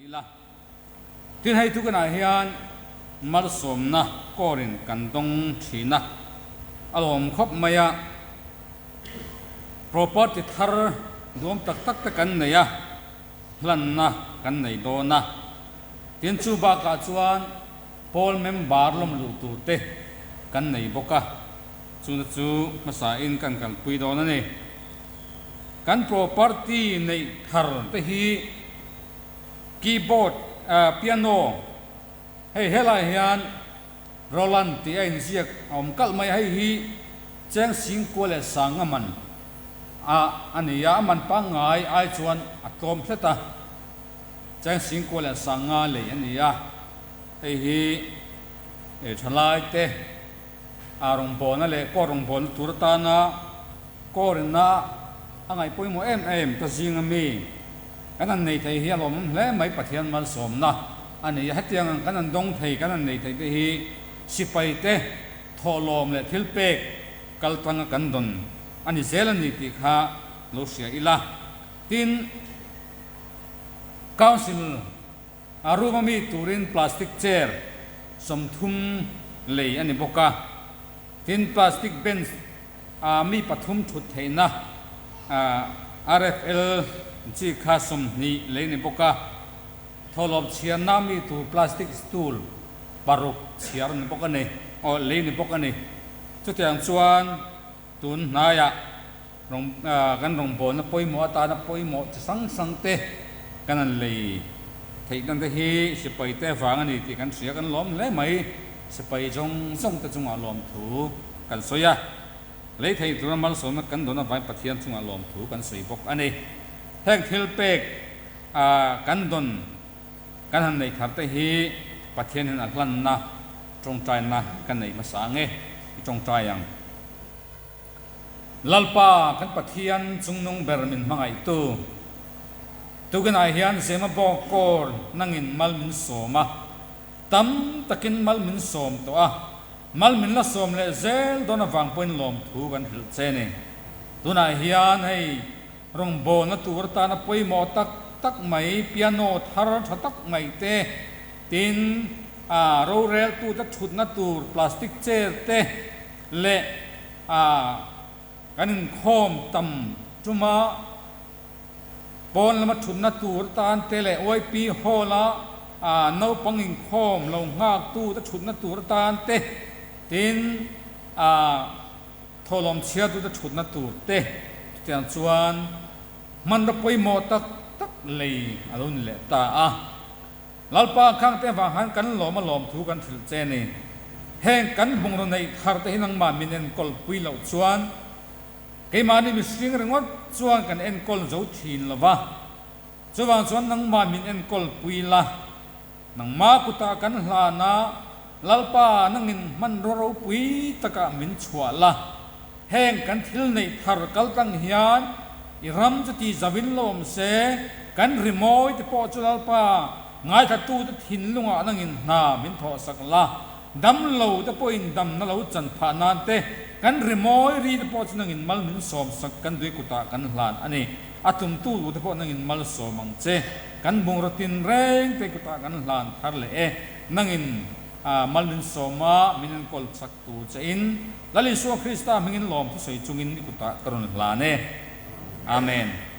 Ila. Tin hei thukanah hian malsawmna kawrin kan dawng thin a, a lawm khawp mai a, property thar duam tak tak te kan nei a, hlanna kan nei dawn a. Tin chu bakah chuan pawl member lawm luh tur te kan nei bawk a, chuna chu hmasain kan kalpui dawn a ni. Kan property neih thar te hi Keyboard, piano, hei helai hian Roland tih a inziak a awm kalh mai a, hei hi cheng singkua leh sanga man a a ni a, a man pangngai ai chuan a tlawm hlet a, cheng singkua leh sanga lei a ni a, hei hi thalai te a rawngbawlna leh court rawngbawlna tur atana kawrina a ngaih pawimawh em em ta zinga mi. Kan han nei thei hi a lawmawm hle mai, Pathian malsawmna a ni a, hetiang ang kan han dawng thei, kan han nei thei te hi sipai te thawhlawm leh thil pek kal tanga kan dawn a ni zel a ni tih kha lo hria ila. Tin, Council a room a mi turin plastic chair 30 lei a ni bawk a, tin plastic bench a mi pathum thut theihna RFL chi kha 20 lei ni bawk a, thawhlawm chhiarna mi tur plastic stool paruk chhiar ni bawk a ni, aw lei ni bawk a ni. Chutiang chuan tun hnaiah rawng kan rawngbawlna pawimawh atana pawimawh chi hrang hrang te kan han lei theih dan te hi sipai te vang a ni tih kan hria kan lawm hle mai. Sipai zawng zawng te chungah lawmthu kan sawi a, lei thei tura malsawmna kan dawn avangin Pathian chungah lawmthu kan sawi bawk a ni. Heng thil pek kan dawn kan han neih thar te hi Pathian hian a hlanna tawngtaina ka neih hmasa ang e, i tawngtai ang. Lalpa kan Pathian chungnung ber min hmangaihtu, tukinah hian Zemabawk kawr nangin mal min sawm a, Tam takin mal min sawm tawh a, mal min la sawm leh zel dawn avang pawhin lawmthu kan hrilh che ni. Tunah hian hei rawngbawlna tur atana pawimawh tak tak mai, piano thar tha tak mai te, tin a roreltute thutna tur plastic chair te leh a kan inkhawm tam tuma Pawn lama thutna tur tan te leh YP Hall-a naupang inkhawm lo nghaktute thutna tur tan te, tin thawhlawm chhiartute thutna tur te chutiang chuan hmanraw pawimawh tak tak lei a lo ni leh ta a. Lalpa khangte avang khan kan lawm a lawm thu kan hrilh che ni. Heng kan bungraw neih thar te hi nangmah min enkawl pui loh chuan Keimahni mihring ringawt chuan kan enkawl zo thin lo va, chuvang chuan nangmah min enkawl pui la, nangmah kutah kan hlan a, Lalpa nangin hmanraw ropui takah min chhuah la, heng kan thil neih thar kal tlang hian i ram chu ti zauin lo awm se, kan rimawi te pawh chu Lalpa ngaithlatute thinlungah nangin hna min thawhsak la. Dam lo te pawhin damna lo chan phah nan te, kan rimawi ri te pawh chu nangin mal min sawm sak kan dui kutah kan hlan a ni. A tumtu tu te pawh nangin mal sawm ang che. Kan bungraw tin reng te kutah kan hlan thar leh e. Nangin mal min sawm a, min enkawl chak tur che in Lal Isua Krista hmingin lawm thusawi chungin i kutah ka rawn hlan e. Amen.